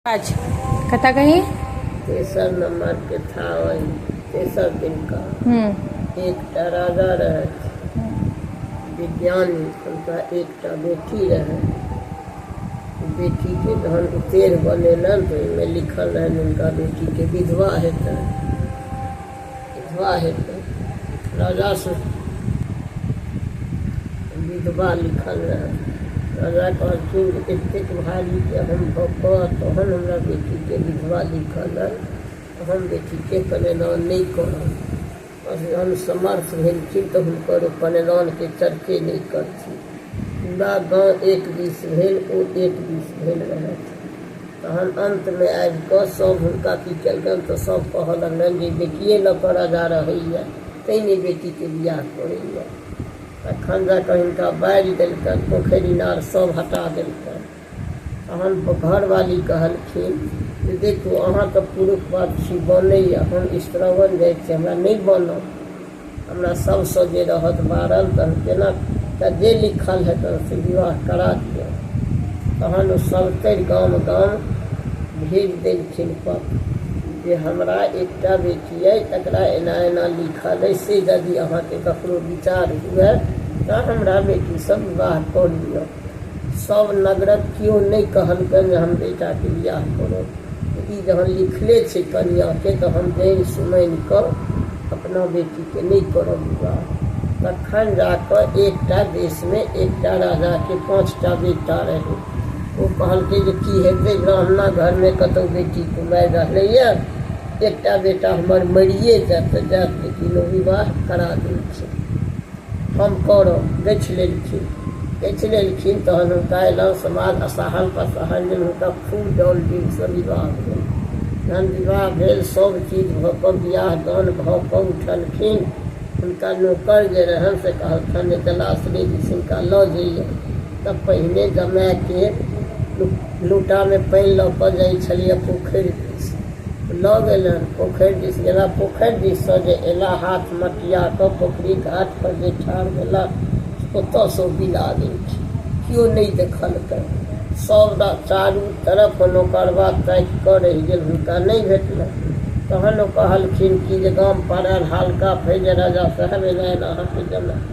आज कथा कही। तेसर नंबर के था वही तेसर दिन का। एकटा राजा रहथि विज्ञानी, हुनका एकटा बेटी रहनि। बेटीके जहन उतेढ़ बनेलनि तऽ ओहिमे लिखल रहनि हुनका बेटीके विधवा हेतनि, विधवा हेतनि। राजासँ विधवा लिखल रहनि। राजा कहलखिन जे एतेक भारीके हम भऽ कऽ तहन हमरा बेटीके विधवा लिखल अइ, हम बेटीके कन्यादान नहि करब। बस जहन समर्थ भेलखिन तऽ हुनकर ओ कन्यादानके चर्चे नहि करथिन। पूरा गाँव एक दिस भेल, ओ एक दिस भेल रहथि। तहन अन्तमे आबि कऽ सभ हुनका की केलकनि तऽ सभ कहऽ लगलनि जे बेटिए लऽ कऽ राजा रहैए तैँ नहि बेटीके बियाह करैए। तखन जा कऽ हिनका बारि देलकनि, पोखरि इनार सभ हटा देलकनि। तहन घरवाली कहलखिन जे देखू अहाँ तऽ पुरुष बात छी बनैए, हम स्त्रगण जाइ छी, हमरा नहि बनत, हमरा सभसँ जे रहत बारल तऽ हम केना, तऽ जे लिखल हेतनि से विवाह करा दिअ। तहन ओ सभतरि गाम गाम भेज देलखिन पत्र जे हमरा एकटा बेटी अइ तकरा एना एना लिखल अइ, से यदि अहाँके ककरो विचार हुए तऽ हमरा बेटीसँ विवाह कऽ लिअ। सभ नगरक केओ नहि कहलकनि जे हम बेटाके बियाह करब। ई जहन लिखले छै कनिआँके तऽ हम जानि सुमनि कऽ अपना बेटीके नहि करब विवाह। तखन जाकऽ एकटा देशमे एकटा राजाके 5टा बेटा रहै। ओ कहलकै जे की हेतै, ब्राह्मणा घरमे कतहु बेटी कुमारि रहलैए, एकटा बेटा हमर मरिए जायत तऽ जायत, लेकिन ओ विवाह करा दै छै, हम करब। गछि लेलखिन, गछि लेलखिन। तहन हुनका अयलनि समाज असाहल पसाहल गेल, हुनका खूब डौल दिलसँ विवाह भेल। जहन विवाह भेल सभ चीज भऽ कऽ बियाह दान भऽ कऽ उठलखिन। हुनका नौकर जे रहनि से कहलखिन जे जलाश्रय दिस हिनका लऽ जइए। तऽ पहिने जमायके लोटामे पानि लऽ कऽ जाइ छलियै पोखरि दिस, लऽ गेलनि पोखरि दिस गेला। पोखरि दिससँ जे एला हाथ मटिया कऽ पोखरि घाट पर जे ठाढ़ भेला ओतऽसँ बिला गेलखिन, केओ नहि देखलकनि। सभ चारू तरफ नौकरबा ताकि कऽ रहि गेल, हुनका नहि भेटलनि। तहन ओ कहलखिन कि जे गाम पर आयल हालका फैल जे राजा साहेब एना एना अहाँके जमाय।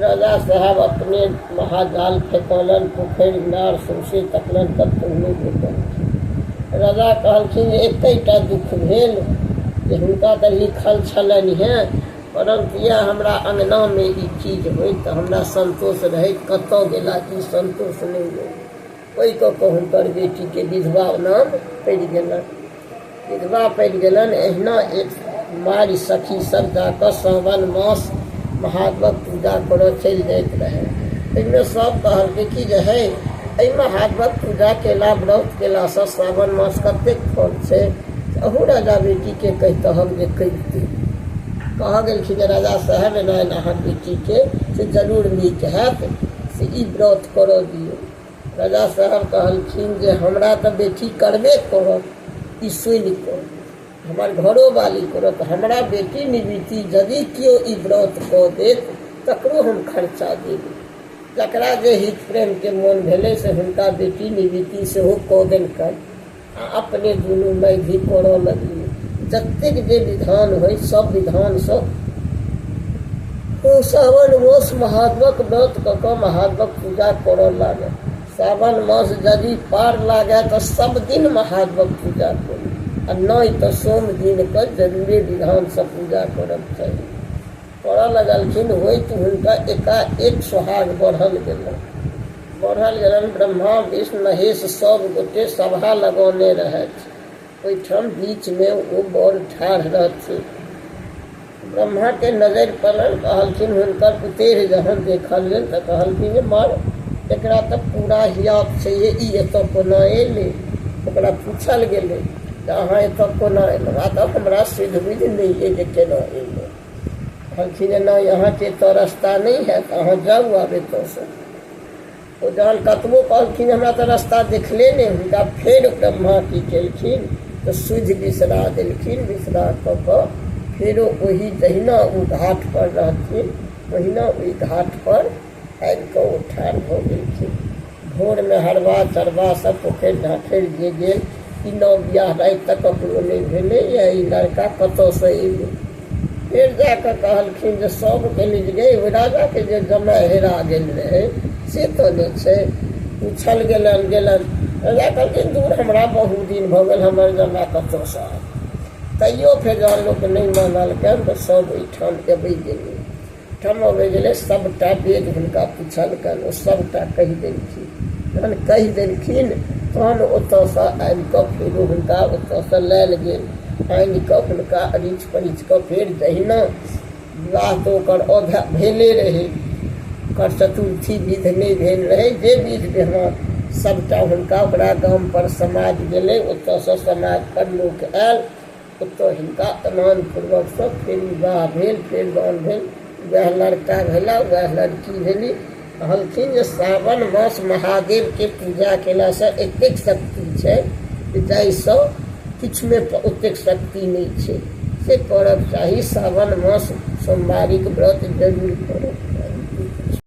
राजा साहेब अपने महाजाल फेकौलनि, पोखरि इनार सौंसे तकलनि, कतहु नहि भेटलखिन। राजा कहलखिन जे एकैटा दुःख भेल जे हुनका तऽ लिखल छलनि हेँ, परन्तु इएह हमरा अङ्गनामे ई चीज होइत तऽ हमरा सन्तोष रहैत, कतऽ गेला ई सन्तोष नहि भेल। ओहि कऽ कऽ हुनकर बेटीके विधवा नाम पड़ि गेलनि, विधवा पड़ि गेलनि। एहिना एक मारि सखी सब जाकऽ सावन मास महादेवक पूजा करऽ चलि जाइत रहै। एहिमे सब कहलकै कि जे हे एहि महादेवक पूजा केला व्रत केलासँ सावन मास कतेक फल छै, अहू राजा बेटीके कहितहक जे करितै। कहऽ गेलखिन जे राजा साहेब एना एना अहाँके बेटीके से जरूर नीक हैत, से ई व्रत करऽ दियौ। राजा साहब कहलखिन जे हमरा तऽ बेटी करबे करत, ई सुनि कऽ हमर घरोवाली करत, हमरा बेटी निमित्त यदि केओ ई व्रत कऽ देत तकरो हम खर्चा देबै। जकरा जे हित प्रेमके मोन भेलै से हुनका बेटी निमित्त सेहो कऽ देलकनि आ अपने दुनू मैधी करऽ लगली। जतेक जे विधान होइ सब विधानसँ ओ सावन मास महादेवक व्रत कऽ कऽ महादेवक पूजा करऽ लागल। सावन मास यदि पार लागय तऽ सब दिन महादेवक पूजा करू आ नहि तऽ सोम दिनके जरूरे विधानसँ पूजा करब चाही। करऽ लगलखिन, होइत हुनका एकाएक सोहाग बढ़ल गेलनि, बढ़ल गेलनि। ब्रह्मा विष्णु महेश सब गोटे सभा लगौने रहथि, ओहिठाम बीचमे ओ बड़ ठाढ़ रहथिन। ब्रह्माके नजरि पड़ल, कहलखिन हुनकर उतेढ़ जहन देखल गेल तऽ कहलखिन जे मर एकरा तऽ पूरा हियाब छै, ई एतऽ कोना एलै। ओकरा पूछल गेलै जे अहाँ एतऽ कोना एलहुँ, आ तऽ हमरा सुधि बुधि नहि अइ जे केना एलै। कहलखिन जे नहि अहाँके एतऽ रस्ता नहि हैत, अहाँ जाउ आब एतऽसँ। ओ जहन कतबो कहलखिन हमरा तऽ रस्ता देखले नहि, हुनका फेर ब्रह्मा की केलखिन तऽ सुधि बिसरा देलखिन। बिसरा कऽ कऽ फेरो ओही जहिना ओ घाट पर रहथिन ओहिना ओहि घाट पर आबि कऽ ओ ठाढ़ भऽ गेलखिन। भोरमे हरबा चरबा सब पोखरि झाँखरि जे गेल ई नव बियाह आइ तक ककरो नहि भेलैए, ई लड़का कतऽसँ एलै? फेर जा कऽ कहलखिन जे सब कहली जे गे राजाके जे जमाय हेरा गेल रहै से तऽ नहि छै? पूछल गेलनि गेलनि। राजा कहलखिन दूर, हमरा बहुत दिन भऽ गेल, हमर जमाय कतऽसँ आयल? तैयो फेर जहन लोक नहि मानलकनि तऽ सब ओहिठाम अबै गेलै, ठाम अबै गेलै। सभटा वेद हुनका पुछलकनि, ओ सभटा कहि देलखिन। जहन कहि देलखिन तहन ओतऽसँ आबि कऽ फेरो हुनका ओतऽसँ लायल गेल। आनि कऽ हुनका अरिच परिच कऽ फेर जहिना विवाह तऽ ओकर अधा भेले रहै, ओकर चतुर्थी विध नहि भेल रहै, जे विध व्यवहार सभटा हुनका ओकरा गामपर समाज गेलै। ओतऽसँ समाजपर लोक आयल, ओतऽ हिनका एलानपूर्वकसँ फेर विवाह भेल, फेर दान भेल। वएह लड़का भेला, वएह लड़की भेली। कहलखिन जे सावन मास महादेवके पूजा केलासँ एतेक शक्ति छै जाहिसँ किछुमे ओतेक शक्ति नहि छै, से करब चाही। सावन मास सोमवारीके व्रत जरूर करब।